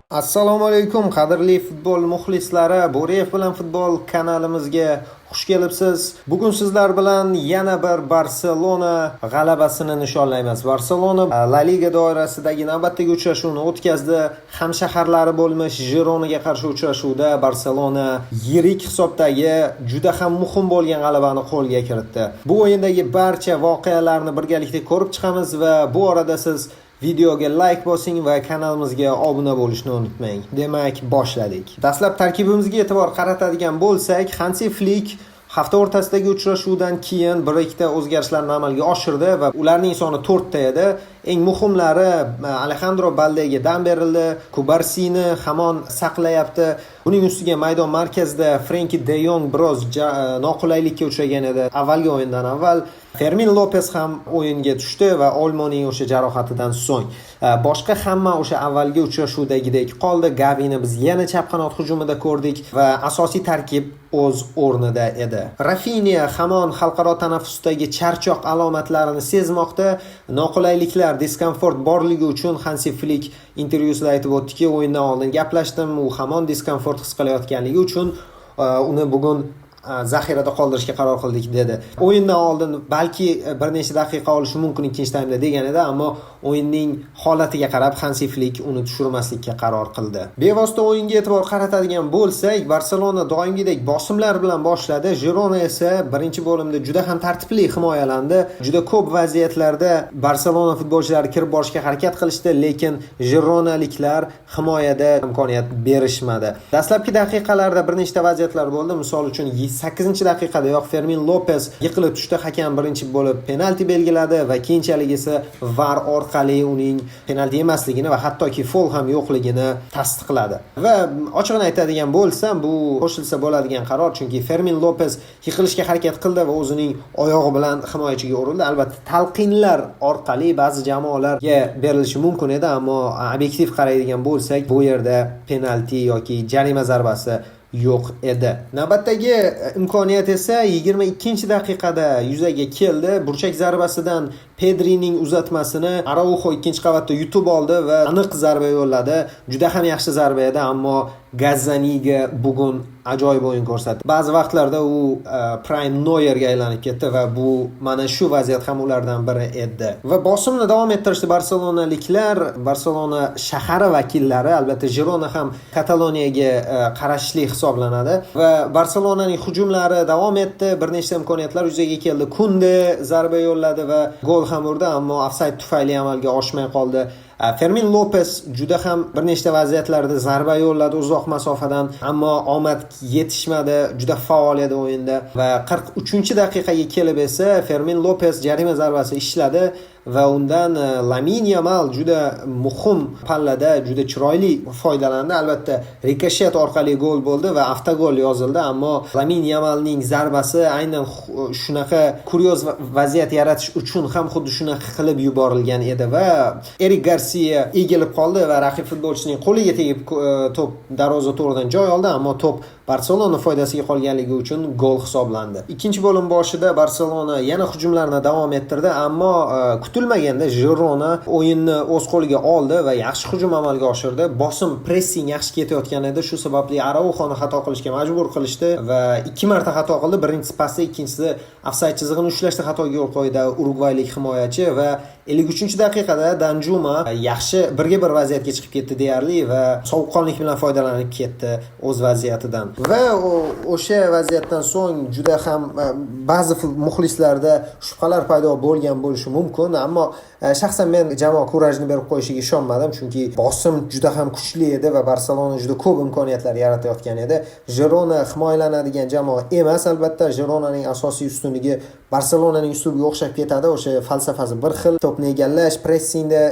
Assalomu alaykum, qadrli futbol muxlislari. Bo'riyev bilan futbol kanalimizga xush kelibsiz. Bugun sizlar bilan yana bir Barselona g'alabasini nishonlaymiz. Barselona La Liga doirasidagi navbatdagi uchrashuvni o'tkazdi. Hamshaharlari bo'lmish Jironaga qarshi uchrashuvda Barselona yirik hisobdagi juda ham muhim bo'lgan g'alabani qo'lga kiritdi. Bu o'yindagi barcha voqealarni birgalikda ko'rib chiqamiz va bu orada siz videoga like bosing va kanalimizga obuna bo'lishni unutmang. Demak, boshladik. Dastlab tarkibimizga e'tibor qaratadigan bo'lsak, Hansi Flik hafta o'rtasidagi uchrashuvdan keyin bir ikkita o'zgarishlarni amalga oshirdi va ularning soni to'rtta edi. Eng muhimlari, Alexandro Baldega dam berildi, Kubarsini hamon saqlayapti. Buning ustiga maydon markazida Frenki de Yong biroz noqulaylikka uchragan edi avvalgi o'yindan avval. Fermin Lopes ham o'yinga tushdi va Olmoning o'sha jarohatidan so'ng boshqa hamma o'sha avvalgi uchrashuvdagidek qoldi. Gavini biz yana chap qanot hujumida ko'rdik va asosiy tarkib o'z o'rnida edi. Rafinya hamon xalqaro tanaffusdagi charchoq alomatlarini sezmoqda. Noqulayliklar, diskomfort borligi uchun Hansi Flik intervyusida aytib o'tdiki, o'yindan oldin gaplashdim, u hamon diskomfort his qilayotganligi uchun uni bugun zaxirada qoldirishga qaror qildik, dedi. O'yindan oldin balki bir necha daqiqa olishi mumkin ikkinchi taymda degan edi, ammo o'yinning holatiga qarab Hansi Flik uni tushirmaslikka qaror qildi. Bevosita o'yinga e'tibor qaratadigan bo'lsak, Barselona doimgidek bosimlar bilan boshladi. Girona esa birinchi bo'limda juda ham tartibli himoyalandi. Juda ko'p vaziyatlarda Barselona futbolchilari kirib borishga harakat qilishdi, lekin jironaliklar himoyada imkoniyat berishmadi. Dastlabki daqiqalarda bir nechta vaziyatlar bo'ldi. Misol uchun, 8-daqiqadayoq Fermin Lopes yiqilib tushdi. Hakam birinchi bo'lib penalti belgiladi va keyinchalik esa VAR orqali uning penalti emasligini va hattoki fol ham yo'qligini tasdiqladi. Va ochig'ini aytadigan bo'lsam, bu qo'shilsa bo'ladigan qaror, chunki Fermin Lopes yiqilishga harakat qildi va o'zining oyog'i bilan himoyachiga urildi. Albatta, talqinlar orqali ba'zi jamoalarga berilishi mumkin edi, ammo obyektiv qaraydigan bo'lsak, bu yerda penalti yoki jarima zarbasi yo'q edi. Navbatdagi imkoniyat esa 22-daqiqada yuzaga keldi. Burchak zarbasidan Pedrining uzatmasini Araujo ikkinchi qavatda yutib oldi va aniq zarba yo'lladi. Juda ham yaxshi zarba edi, ammo Gazzaniga bugun ajoyib o'yin ko'rsatdi. Ba'zi vaqtlarda u prime Neuerga aylanib ketdi va bu mana shu vaziyat ham ulardan biri edi. Va bosimni davom ettirishdi barselonaliklar, Barselona shahari vakillari, albatta Girona ham Kataloniyaga qarashli hisoblanadi va Barselonaning hujumlari davom etdi. Bir nechta imkoniyatlar yuzaga keldi. Kunde zarba yo'lladi va gol ham urdi, ammo ofsayd tufayli amalga oshmay qoldi. Fermin Lopes juda ham bir nechta vaziyatlarda zarba yo'lladi uzoq masofadan, ammo omad yetishmadi. Juda faol edi o'yinda va 43-daqiqaga kelib esa Fermin Lopes jarima zarbasi ishladi va undan Lamin Yamal juda muhim pallada juda chiroyli foydalandi. Albatta, rikoshet orqali gol bo'ldi va avtogol yozildi, ammo Lamin Yamalning zarbasi aynan shunaqa kuryoz vaziyat yaratish uchun ham xuddi shunaqa qilib yuborilgan edi va Erik Garsiya egilib qoldi va raqib futbolchisining qo'liga tegib to'p darvoza to'ridan joy oldi, ammo to'p Barselona foydasiga qolganligi uchun gol hisoblandi. Ikkinchi bo'lim boshida Barselona yana hujumlarni davom ettirdi, ammo kutilmaganda Girona o'yinni o'z qo'liga oldi va yaxshi hujum amalga oshirdi. Bosim, pressing yaxshi ketayotgan edi. Shu sababli Arauxoni xato qilishga majbur qilishdi va ikki marta xato qildi. Birinchisi pasda, ikkinchisi ofsayd chizig'ini ushlashda xatoga yo'l qo'ydi urugvaylik himoyachi va 53-daqiqada Danjuma yaxshi birga bir vaziyatga chiqib ketdi deyarli va sovuqqonlik bilan foydalanib ketdi o'z vaziyatidan. Va o'sha vaziyatdan so'ng juda ham ba'zi muxlislarda shubhalar paydo bo'lgan bo'lishi mumkin, ammo shaxsan men jamoa kurajni berib qo'yishiga ishonmadim, chunki bosim juda ham kuchli edi va Barselona juda ko'p imkoniyatlar yaratayotgan edi. Girona himoyalanadigan jamoa emas, albatta. Gironaning asosiy ustunligi Barselonaning uslubiga o'xshab ketadi, o'sha falsafasi bir xil: to'pni egallash, pressingda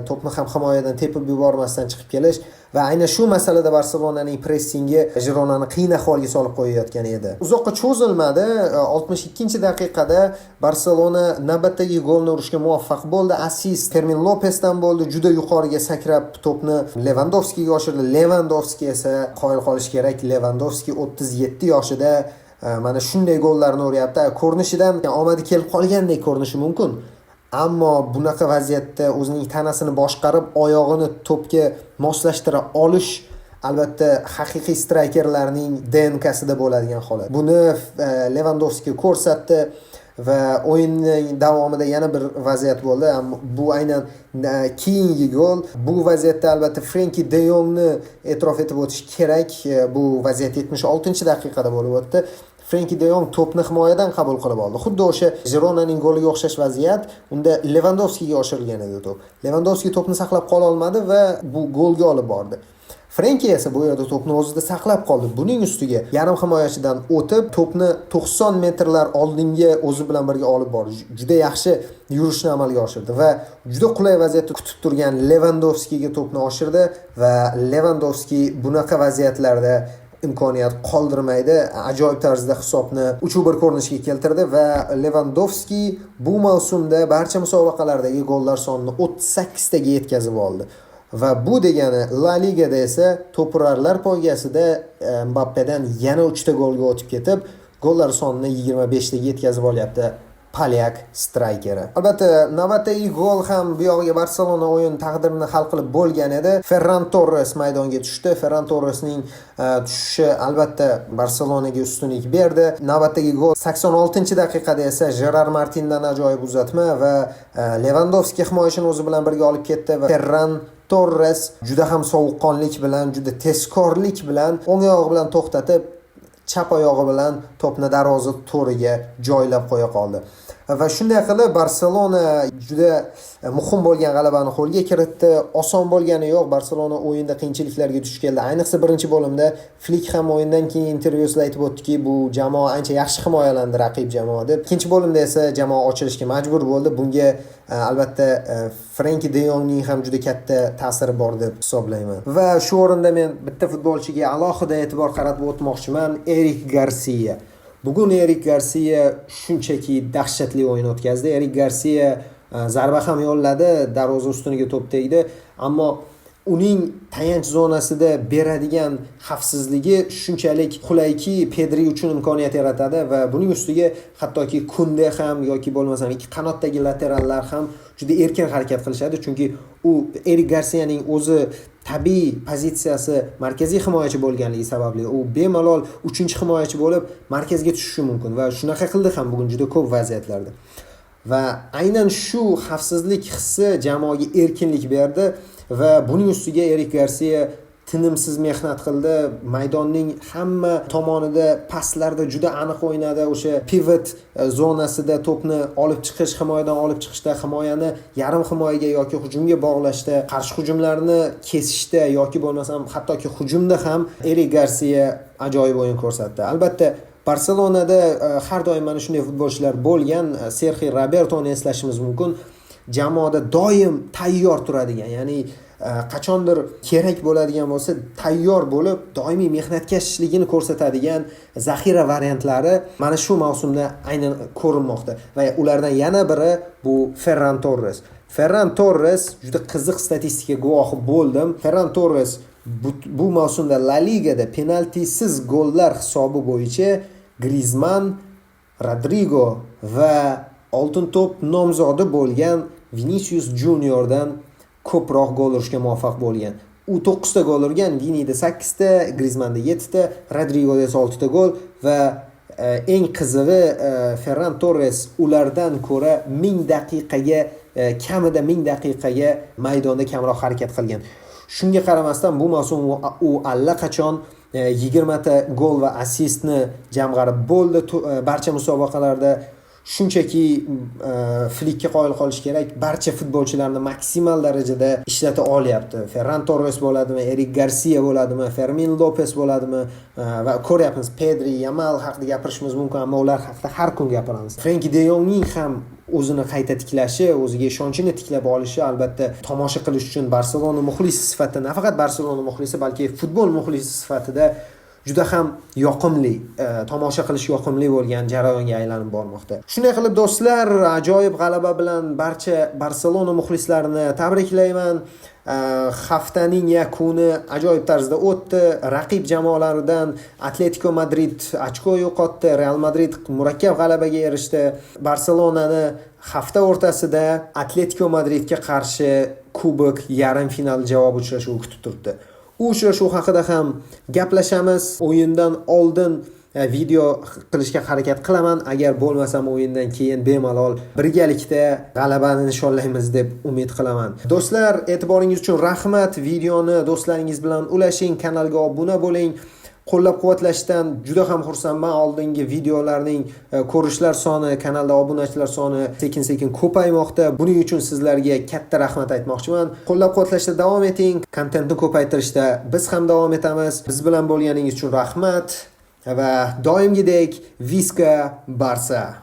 to'pni ham himoyadan tepib yubormasdan chiqib kelish va aynan shu masalada Barselonaning pressingi Gironani qiyin ahvolga solib qo'yayotgan edi. Uzoqqa cho'zilmadi. 62-daqiqada Barselona navbatdagi golni urishga muvaffaq bo'ldi. Assist Fermin Lopesdan bo'ldi. Juda yuqoriga sakrab to'pni Levandovskiga oshirdi. Levandovski esa, qoyil qolish kerak, Levandovski 37 yoshida mana shunday gollarni uryapti. Ko'rinishidan omadi kelib qolgandek ko'rinishi mumkin. Ammo bunaqa vaziyatda o'zining tanasini boshqarib, oyog'ini to'pga moslashtira olish albatta haqiqiy straykerlarning DNKsida bo'ladigan holat. Buni Levandovski ko'rsatdi va o'yinning davomida yana bir vaziyat bo'ldi. Bu aynan keyingi gol. Bu vaziyatda albatta Frenki de Yongni e'tirof etib o'tish kerak. Bu vaziyat 76-daqiqada bo'lib o'tdi. Frenki de Yong to'pni himoyadan qabul qilib oldi. Xuddi o'sha Gironaning goliga o'xshash vaziyat, unda Levandovskiga oshirilgan edi to'p. Levandovski to'pni saqlab qola olmadi va bu golga olib bordi. Frenki esa bu yerda to'pni o'zida saqlab qoldi. Buning ustiga yarim himoyachidan o'tib, to'pni 90 metrlar oldinga o'zi bilan birga olib bordi. Juda yaxshi yurishni amalga oshirdi va juda qulay vaziyatda kutib turgan Levandovskiga to'pni oshirdi va Levandovski bunaqa vaziyatlarda imkoniyat qoldirmaydi. Ajoyib tarzda hisobni 3-1 ko'rinishga keltirdi va Levandovski bu mavsumda barcha musobaqalardagi gollar sonini 38 taga yetkazib oldi. Va bu degani La Ligada esa to'purarlar poygasida Mbappedan yana 3 ta golga o'tib ketib, gollar sonini 25 taga yetkazib olyapti polyak straykeri. Albatta, navbatdagi gol ham bu yog'iga Barselona o'yin taqdirini hal qilib bo'lgan edi. Ferran Torres maydonga tushdi. Ferran Torresning tushishi albatta Barselonaga ustunlik berdi. Navbatdagi gol 86-daqiqada esa Jerar Martindan ajoyib uzatma va Levandovski himoyachini o'zi bilan birga olib ketdi va Ferran Torres juda ham sovuqqonlik bilan, juda tezkorlik bilan o'ng oyog'i bilan to'xtatib, chap oyog'i bilan to'pni darvoza to'riga joylab qo'ya qoldi. Va shunday qilib Barselona juda muhim bo'lgan g'alabani qo'lga kiritdi. Oson bo'lgani yo'q, Barselona o'yinda qiyinchiliklarga duch keldi. Ayniqsa birinchi bo'limda Flik ham o'yindan keyin intervyusida aytib o'tdiki, bu jamoa ancha yaxshi himoyalandi raqib jamoa deb. Ikkinchi bo'limda esa jamoa ochilishga majbur bo'ldi. Bunga albatta Frenki de Yongning ham juda katta ta'siri bor deb hisoblayman. Va shu o'rinda men bitta futbolchiga alohida e'tibor qaratib o'tmoqchiman, Erik Garcia. Bugun Erik Garcia shunchaki dahshatli o'yin o'tkazdi. Erik Garcia zarba ham yo'lladi, darvoza ustuniga to'p tegdi, ammo uning tayanch zonasida beradigan xavfsizligi shunchalik qulayki, Pedri uchun imkoniyat yaratadi va buning ustiga hattoki Kunde ham yoki bo'lmasam ikki qanotdagi laterallar ham juda erkin harakat qilishadi, chunki u Erik Garsianing o'zi tabiiy pozitsiyasi markaziy himoyachi bo'lganligi sababli u bemalol uchinchi himoyachi bo'lib markazga tushishi mumkin va shunaqa qildi ham bugun juda ko'p vaziyatlarda. Va aynan shu xavfsizlik hissi jamoaga erkinlik berdi va buning ustiga Erik Garcia tinimsiz mehnat qildi. Maydonning hamma tomonida paslarda juda aniq o'ynadi. O'sha pivot zonasida to'pni olib chiqish, himoyadan olib chiqishda, himoyani yarim himoyaga yoki hujumga bog'lashda, qarshi hujumlarni kesishda yoki bo'lmasam hattoki hujumda ham Erik Garcia ajoyib o'yin ko'rsatdi. Albatta Barselonada har doim mana shunday futbolchilar bo'lgan. Serxio Robertoni eslashimiz mumkin. Jamoada doim tayyor turadigan, ya'ni qachondir kerak bo'ladigan bo'lsa tayyor bo'lib, doimiy mehnatkashligini ko'rsatadigan zaxira variantlari mana shu mavsumda aynan ko'rinmoqda va ulardan yana biri bu Ferran Torres. Ferran Torres juda qiziq statistika guvohi bo'ldim. Ferran Torres bu mavsumda La Ligada penaltisiz gollar hisobi bo'yicha Griezmann, Rodrigo va oltin to'p nomzodi bo'lgan Vinicius Juniordan ko'proq gol urishga muvaffaq bo'lgan. U 9 ta gol urgan, Vinida 8 ta, Griezmannda 7 ta, Rodrigoda esa 6 ta gol va eng qizig'i Ferran Torres ulardan ko'ra 1000 daqiqaga, kamida 1000 daqiqaga maydonda kamroq harakat qilgan. Shunga qaramasdan bu mavsum u allaqachon 20 ta gol va assistni jamg'arib bo'ldi barcha musobaqalarda. Shunchaki Flikka qoyil qolish kerak, barcha futbolchilarni maksimal darajada ishlata olyapti. Ferran Torres bo'ladimi, Erik Garcia bo'ladimi, Fermin Lopez bo'ladimi va ko'ryapmiz Pedri, Yamal haqida gapirishimiz mumkin, ammo ular haqida har kun gapiramiz. Frenki de Yongning ham o'zini qayta tiklashi, o'ziga ishonchini tiklab olishi albatta tomosha qilish uchun Barselona muxlisi sifatida, nafaqat Barselona muxlisi, balki futbol muxlisi sifatida juda ham yoqimli, tomosha qilish yoqimli bo'lgan jarayonga aylanib bormoqda. Shunday qilib do'stlar, ajoyib g'alaba bilan barcha Barselona muxlislarini tabriklayman. Haftaning yakuni ajoyib tarzda o'tdi. Raqib jamoalaridan Atletico Madrid ochko yo'qotdi, Real Madrid murakkab g'alabaga erishdi. Barselonani Hafta o'rtasida Atletiko Madridga qarshi kubok yarim final javob uchrashuvi kutib turibdi. U uchrashuv haqida ham gaplashamiz. O'yindan oldin video qilishga harakat qilaman. Agar bo'lmasam, o'yindan keyin bemalol birgalikda g'alabani nishonlaymiz deb umid qilaman. Do'stlar, e'tiboringiz uchun rahmat. Videoni do'stlaringiz bilan ulashing, kanalga obuna bo'ling. Qo'llab-quvvatlashdan juda ham xursandman. Oldingi videolarning ko'rishlar soni, kanalda obunachilar soni sekin-sekin ko'paymoqda. Buning uchun sizlarga katta rahmat aytmoqchiman. Qo'llab-quvvatlashda davom eting. Kontentni ko'paytirishda biz ham davom etamiz. Biz bilan bo'lganingiz uchun rahmat va doimgidek, Visca Barsa.